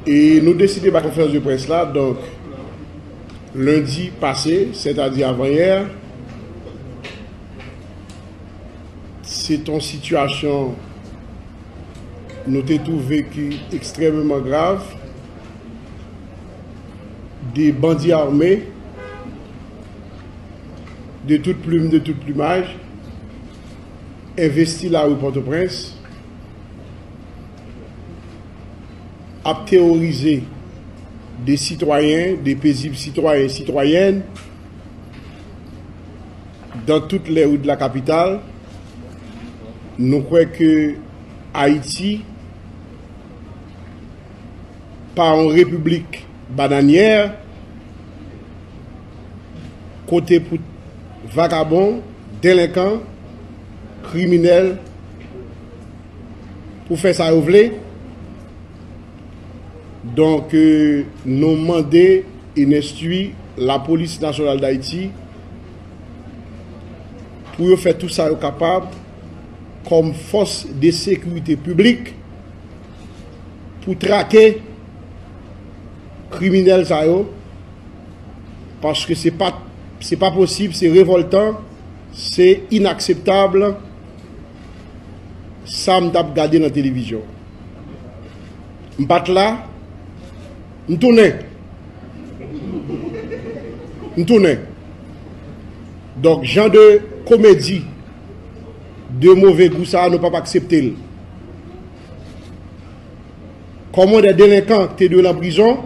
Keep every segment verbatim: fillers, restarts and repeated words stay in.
E nou deside bay konferans de près la, donk, lendi pase, sètadi avanyè, se t on sitiyasyon nou te twouve ki ekstrèmeman grav, de bandi ame, de tout plim, de tout plimaj, envesti lari Pòtoprens, ap teworize de sitwayen, de pezib sitwayen, sitwayèn, dans toutes les rues de la capitale. Nou kwè ke Ayiti pa yon repiblik bananyè, kote pou vagabon, delenkan, kriminèl, pou fè sa yo vle. Donk, euh, nou mande e n enstwi Lapolis Nasyonal d Ayiti pou yo fè tou sa yo kapab kòm fòs de sekirite piblik pou trake kriminèl sa yo, paske se pa, se pa posib, se revòltan, se inakseptab sa m t ap gade nan televizyon. M pa t la, m tounen. M tounen. Donk, jan de komedi de move gou sa a, nou p ap aksepte l. Kòman de delenkan ki te dwe nan prizon,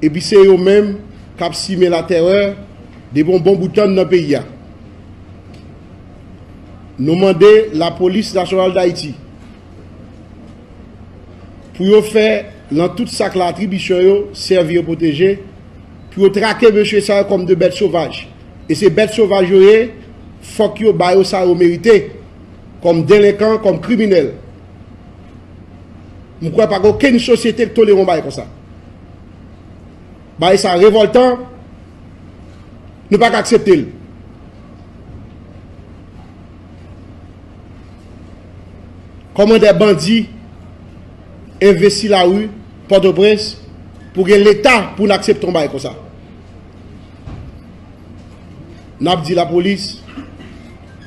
epi se yo menm k ap simen latèrè depi yon bon bout tan nan peyi a. Nou mande Lapolis Nasyonal d Ayiti pou yo fè nan tout sa k nan atribisyon yo, sèvi e pwoteje, pou yo trake mesye sa yo kòm de bèt sovaj. E se bèt sovaj yo ye, fòk yo ba yo sa yo merite, kòm delenkan, kòm kriminèl. M kwè pa gen okenn sosyete k tolere yon bagay konsa. Bagay sa revòltan, nou pa ka aksepte l. Kòman de bandi envesti lari Pòtoprens pou gen Leta pou n aksepte yon bagay konsa? N ap di lapolis,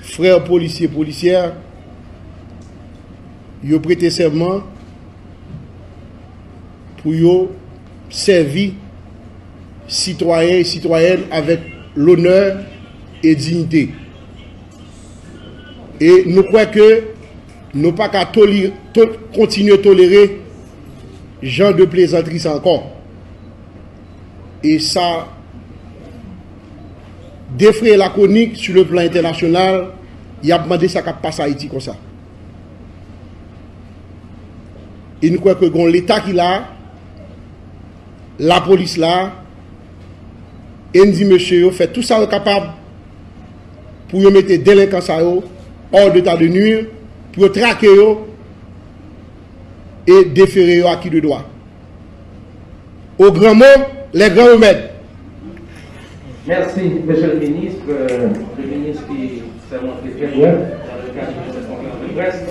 frè polisye, polisyè, yo prete sèman pou yo sèvi sitwayen e sitwayèn avèk lonè e diyite. E nou kwè ke nou pa ka toli-, to-, kontinye tolere jan de plezantri sa ankò. E sa defraye lakronik sur le plan entènasyonal, y ap mande sa k ap pase Ayiti konsa. E n kwè ke gen yon Leta ki la, lapolis la, e n di mesye yo fè tou sa yo kapab pou yo mete delenkan sa yo hors d'état de nuire, pou yo trake yo e defere yo à qui de droit. Aux grands mots, les grands remèdes. Merci, Monsieur le Ministre. Euh, le ministre qui s'est montré très bref dans le cadre de cette conférence de presse.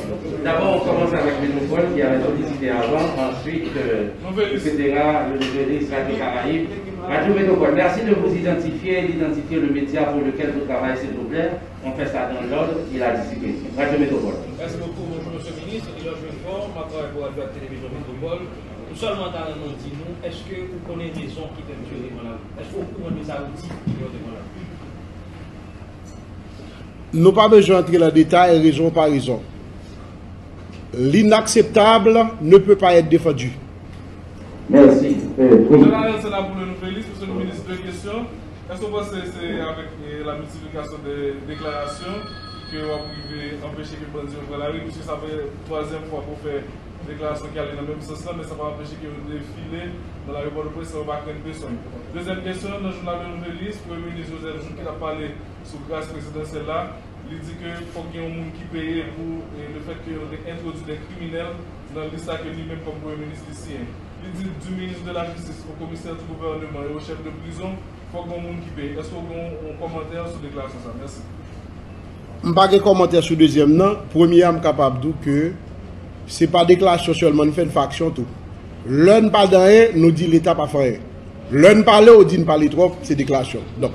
D'abord, on commence avec Métropole, qui avait sollicité avant, ensuite, euh, et cetera, le, le, le, Radio Caraïbe. Radio Métropole, merci de vous identifier et d'identifier le média pour lequel vous travaillez, s'il vous plaît. On fait ça dans l'ordre et la discipline. Radio Métropole. Mèsi bokou. Bonjou, Mesye Minis. Eloge Faure, m ap travay pou Radio ak Televizyon Metropole. M sèlman ta renmen w di nou, èske ou konnen rezon ki fè misye te pran lari? Èske w okouran de sa yo di ke yo te pran lari? Nou pa bezwen antre nan detay, rezon pa rezon. L'inakseptab ne peut pas être défendu. Mèsi. Euh, Premye. Jean Larel, Sena pou Le Nouvelliste, Mesye le Ministre, de kesyon. Èske w panse se avèk, eh, la miltiplikasyon de deklarasyon ke w ap rive anpeche ke bandi yo pran lari, piske sa fè twazyèm fwa ke w fè deklarasyon ki ale nan menm sans lan, men sa pa anpeche ke yo defile nan lari Pòtoprens san yo pa krenn pèsonn. Dezyèm kesyon, nan jounal Le Nouvelliste, Premye Minis Joseph Jouthe ki t ap pale sou gras prezidansyèl la, li di ke fòk gen yon moun ki peye pou, eh, le fait que yo te entwodui de kriminèl nan lis la ke li menm kòm Premye Minis li siyen. Li di du ministre de la Justice au commissaire du gouvernement et au chef de prison, fòk gen yon moun ki peye. Èske w gen yon, yon kòmantè sou deklarasyon sa a? Mèsi. M pa gen kòmantè sou dezyèm nan. Premye a, m kapab di w ke se pa deklarasyon sèlman n fè, n fè aksyon tou. Lè n pa di anyen, nou di Leta pa fè anyen. Lè n pale, ou di n pale twòp, se deklarasyon. Donk,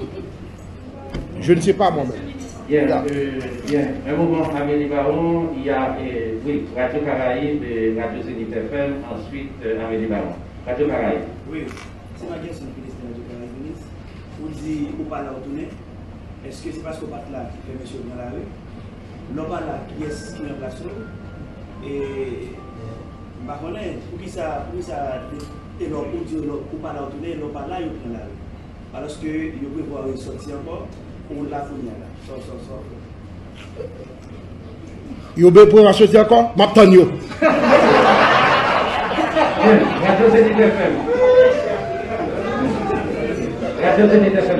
je ne sais pas moi-même. Bien, euh, bien. Un moment, Amélie Baron, il y a, euh, oui, Radio Caraïbe, euh, Radio Zénith F M, ensuite euh, Amélie Baron. Radio Caraïbe. Wi, se Magelson ki deside Radio Caraïbe. Ou di ou pa la ou tounen. Èske se paske ou pa t la ki fè mesye yo pran lari? Lè w pa la, kiyès ki ranplase w? E m pa konnen poukisa, poukisa e lè ou di ou pa la ou tounen, e lè w pa la yo pran lari. Alòske yo prevwa resòti ankò, ou la kounye a la. Sò, sò, sò. Yo be prevwa soti ankò, m ap tann yo. Radio Zénith F M. Radio Zénith F M.